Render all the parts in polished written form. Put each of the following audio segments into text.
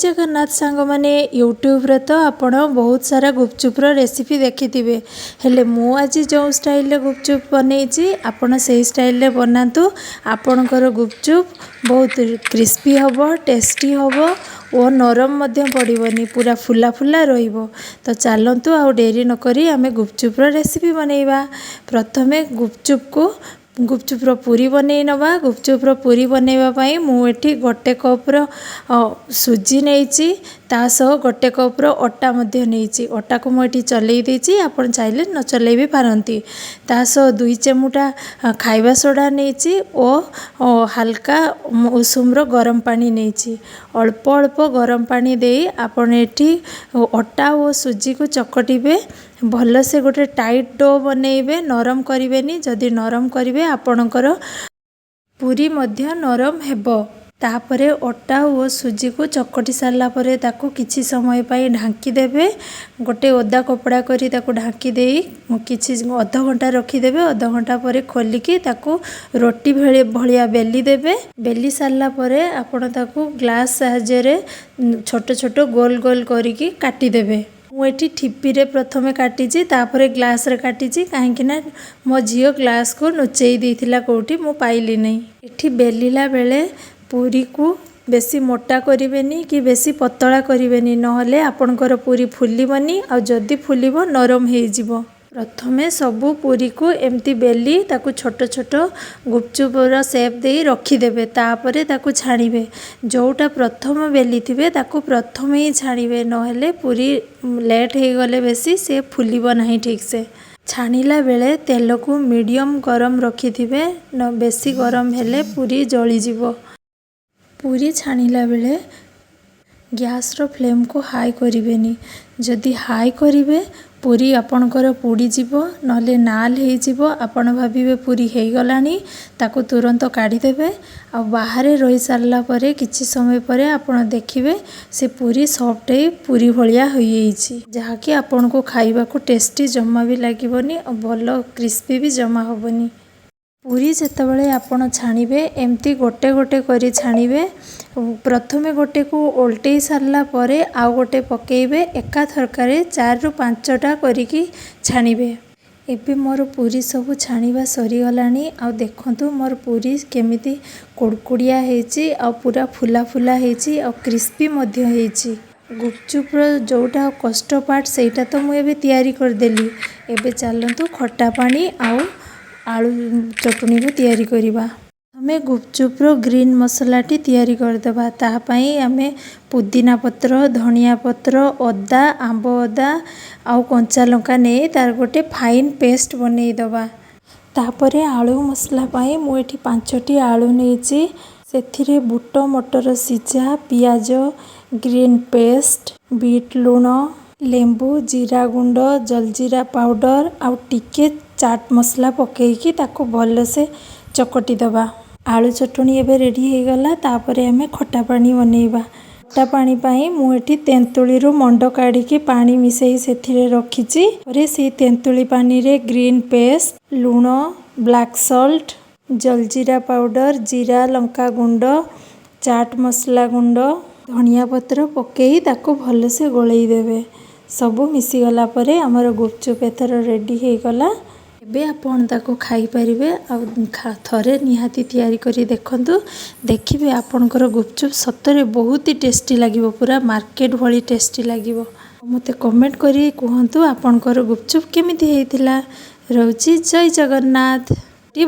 ଜଗନ୍ନାଥ ସାଙ୍ଗମାନେ, ୟୁଟ୍ୟୁବରେ ତ ଆପଣ ବହୁତ ସାରା ଗୁପଚୁପ୍ର ରେସିପି ଦେଖିଥିବେ। ହେଲେ ମୁଁ ଆଜି ଯେଉଁ ଷ୍ଟାଇଲରେ ଗୁପଚୁପ୍ ବନେଇଛି, ଆପଣ ସେଇ ଷ୍ଟାଇଲରେ ବନାନ୍ତୁ। ଆପଣଙ୍କର ଗୁପଚୁପ୍ ବହୁତ କ୍ରିସ୍ପି ହେବ, ଟେଷ୍ଟି ହେବ ଓ ନରମ ମଧ୍ୟ ପଡ଼ିବନି, ପୁରା ଫୁଲା ଫୁଲା ରହିବ। ତ ଚାଲନ୍ତୁ, ଆଉ ଡେରି ନକରି ଆମେ ଗୁପଚୁପ୍ର ରେସିପି ବନେଇବା। ପ୍ରଥମେ ଗୁପଚୁପ୍ର ପୁରୀ ବନେଇ ନେବା। ଗୁପଚୁପ୍ର ପୁରୀ ବନେଇବା ପାଇଁ ମୁଁ ଏଠି ଗୋଟେ କପ୍ର ସୁଜି ନେଇଛି, ତା ସହ ଗୋଟେ କପ୍ର ଅଟା ମଧ୍ୟ ନେଇଛି। ଅଟାକୁ ମୁଁ ଏଠି ଚଲେଇ ଦେଇଛି, ଆପଣ ଚାହିଁଲେ ନ ଚଲେଇ ବି ପାରନ୍ତି। ତା ସହ 2 ଚିମୁଟା ଖାଇବା ସୋଡ଼ା ନେଇଛି ଓ ହାଲକା ଉଷୁମର ଗରମ ପାଣି ନେଇଛି। ଅଳ୍ପ ଅଳ୍ପ ଗରମ ପାଣି ଦେଇ ଆପଣ ଏଠି ଅଟା ଓ ସୁଜିକୁ ଚକଟିବେ। ଭଲସେ ଗୋଟେ ଟାଇଟ୍ do ବନେଇବେ, ନରମ କରିବେନି। ଯଦି ନରମ କରିବେ, ଆପଣଙ୍କର ପୁରୀ ମଧ୍ୟ ନରମ ହେବ। ତାପରେ ଅଟା ଓ ସୁଜିକୁ ଚକଟି ସାରିଲା ପରେ ତାକୁ କିଛି ସମୟ ପାଇଁ ଢାଙ୍କି ଦେବେ। ଗୋଟେ ଓଦା କପଡ଼ା କରି ତାକୁ ଢାଙ୍କି ଦେଇ କିଛି ଅଧଘଣ୍ଟା ରଖିଦେବେ। ଅଧଘଣ୍ଟା ପରେ ଖୋଲିକି ତାକୁ ରୋଟି ଭଳିଆ ବେଲି ଦେବେ। ବେଲି ସାରିଲା ପରେ ଆପଣ ତାକୁ ଗ୍ଲାସ୍ ସାହାଯ୍ୟରେ ଛୋଟ ଛୋଟ ଗୋଲ ଗୋଲ କରିକି କାଟିଦେବେ। ମୁଁ ଏଠି ଠିପିରେ ପ୍ରଥମେ କାଟିଛି, ତାପରେ ଗ୍ଲାସ୍ରେ କାଟିଛି, କାହିଁକି ନା ମୋ ଝିଅ ଗ୍ଲାସ୍କୁ ଲୁଚେଇ ଦେଇଥିଲା କେଉଁଠି, ମୁଁ ପାଇଲି ନାହିଁ। ଏଠି ବେଲିଲା ବେଳେ ପୁରୀକୁ ବେଶୀ ମୋଟା କରିବେନି କି ବେଶୀ ପତଳା କରିବେନି, ନହେଲେ ଆପଣଙ୍କର ପୁରୀ ଫୁଲିବନି, ଆଉ ଯଦି ଫୁଲିବ ନରମ ହେଇଯିବ। ପ୍ରଥମେ ସବୁ ପୁରୀକୁ ଏମିତି ବେଲି ତାକୁ ଛୋଟ ଛୋଟ ଗୁପଚୁପର ସେପ୍ ଦେଇ ରଖିଦେବେ। ତାପରେ ତାକୁ ଛାଣିବେ। ଯେଉଁଟା ପ୍ରଥମ ବେଲିଥିବେ, ତାକୁ ପ୍ରଥମେ ହିଁ ଛାଣିବେ, ନହେଲେ ପୁରୀ ଲେଟ୍ ହେଇଗଲେ ବେଶୀ ସେ ଫୁଲିବ ନାହିଁ ଠିକ୍ସେ। ଛାଣିଲା ବେଳେ ତେଲକୁ ମିଡ଼ିୟମ୍ ଗରମ ରଖିଥିବେ, ନ ବେଶୀ ଗରମ ହେଲେ ପୁରୀ ଜଳିଯିବ। ପୁରୀ ଛାଣିଲା ବେଳେ ଗ୍ୟାସ୍ର ଫ୍ଲେମ୍କୁ ହାଇ କରିବେନି। ଯଦି ହାଇ କରିବେ, ପୁରୀ ଆପଣଙ୍କର ପୋଡ଼ିଯିବ, ନହେଲେ ନାଲ ହେଇଯିବ। ଆପଣ ଭାବିବେ ପୁରୀ ହେଇଗଲାଣି, ତାକୁ ତୁରନ୍ତ କାଢ଼ିଦେବେ ଆଉ ବାହାରେ ରହିସାରିଲା ପରେ କିଛି ସମୟ ପରେ ଆପଣ ଦେଖିବେ, ସେ ପୁରୀ ସଫ୍ଟ ହେଇ ପୁରୀ ଭଳିଆ ହୋଇଯାଇଛି, ଯାହାକି ଆପଣଙ୍କୁ ଖାଇବାକୁ ଟେଷ୍ଟି ଜମା ବି ଲାଗିବନି ଆଉ ଭଲ କ୍ରିସ୍ପି ବି ଜମା ହେବନି। ପୁରୀ ଯେତେବେଳେ ଆପଣ ଛାଣିବେ, ଏମିତି ଗୋଟେ ଗୋଟେ କରି ଛାଣିବେ। ପ୍ରଥମେ ଗୋଟେକୁ ଓଲଟେଇ ସାରିଲା ପରେ ଆଉ ଗୋଟେ ପକାଇବେ। ଏକାଥରକରେ ଚାରିରୁ ପାଞ୍ଚଟା କରିକି ଛାଣିବେ। ଏବେ ମୋର ପୁରୀ ସବୁ ଛାଣିବା ସରିଗଲାଣି। ଆଉ ଦେଖନ୍ତୁ, ମୋର ପୁରୀ କେମିତି କୁଡ଼କୁଡ଼ିଆ ହେଇଛି ଆଉ ପୁରା ଫୁଲା ଫୁଲା ହେଇଛି ଆଉ କ୍ରିସ୍ପି ମଧ୍ୟ ହେଇଛି। ଗୁପଚୁପ୍ର ଯେଉଁଟା କଷ୍ଟ ପାର୍ଟ, ସେଇଟା ତ ମୁଁ ଏବେ ତିଆରି କରିଦେଲି। ଏବେ ଚାଲନ୍ତୁ, ଖଟା ପାଣି ଆଉ ଆଳୁ ଚଟଣିକୁ ତିଆରି କରିବା। ଆମେ ଗୁପଚୁପ୍ର ଗ୍ରୀନ୍ ମସଲାଟି ତିଆରି କରିଦେବା। ତା ପାଇଁ ଆମେ ପୁଦିନା ପତ୍ର, ଧନିଆ ପତ୍ର, ଅଦା, ଆମ୍ବ ଅଦା ଆଉ କଞ୍ଚା ଲଙ୍କା ନେଇ ତାର ଗୋଟେ ଫାଇନ୍ ପେଷ୍ଟ ବନେଇଦେବା। ତାପରେ ଆଳୁ ମସଲା ପାଇଁ ମୁଁ ଏଠି ପାଞ୍ଚଟି ଆଳୁ ନେଇଛି। ସେଥିରେ ବୁଟ ମଟର ସିଝା, ପିଆଜ, ଗ୍ରୀନ୍ ପେଷ୍ଟ, ବିଟ୍ ଲୁଣ, ଲେମ୍ବୁ, ଜିରା ଗୁଣ୍ଡ, ଜଲଜିରା ପାଉଡ଼ର ଆଉ ଟିକେ ଚାଟ୍ ମସଲା ପକାଇକି ତାକୁ ଭଲସେ ଚକଟି ଦେବା। ଆଳୁ ଚଟଣି ଏବେ ରେଡ଼ି ହେଇଗଲା। ତାପରେ ଆମେ ଖଟା ପାଣି ବନେଇବା। ଖଟା ପାଣି ପାଇଁ ମୁଁ ଏଠି ତେନ୍ତୁଳିରୁ ମଣ୍ଡ କାଢ଼ିକି ପାଣି ମିଶାଇ ସେଥିରେ ରଖିଛି। ପରେ ସେଇ ତେନ୍ତୁଳି ପାଣିରେ ଗ୍ରୀନ୍ ପେଷ୍ଟ, ଲୁଣ, ବ୍ଲାକ୍ ସଲ୍ଟ, ଜଲଜିରା ପାଉଡ଼ର, ଜିରା ଲଙ୍କା ଗୁଣ୍ଡ, ଚାଟ୍ ମସଲା ଗୁଣ୍ଡ, ଧନିଆ ପତ୍ର ପକାଇ ତାକୁ ଭଲସେ ଗୋଳେଇ ଦେବେ। ସବୁ ମିଶିଗଲା ପରେ ଆମର ଗୁପଚୁପ୍ ଏଥର ରେଡ଼ି ହେଇଗଲା। ଏବେ ଆପଣ ତାକୁ ଖାଇପାରିବେ। ଆଉ ଥରେ ନିହାତି ତିଆରି କରି ଦେଖନ୍ତୁ, ଦେଖିବେ ଆପଣଙ୍କର ଗୁପଚୁପ୍ ସତରେ ବହୁତ ହି ଟେଷ୍ଟି ଲାଗିବ, ପୁରା ମାର୍କେଟ ଭଳି ଟେଷ୍ଟି ଲାଗିବ। ମୋତେ କମେଣ୍ଟ କରି କୁହନ୍ତୁ, ଆପଣଙ୍କର ଗୁପଚୁପ୍ କେମିତି ହେଇଥିଲା। ରହୁଛି, ଜୟ ଜଗନ୍ନାଥ।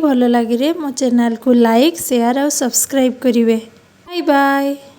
ଭଲ ଲାଗିଲେ ମୋ ଚ୍ୟାନେଲକୁ ଲାଇକ୍, ସେୟାର ଆଉ ସବସ୍କ୍ରାଇବ୍ କରିବେ। Bye bye.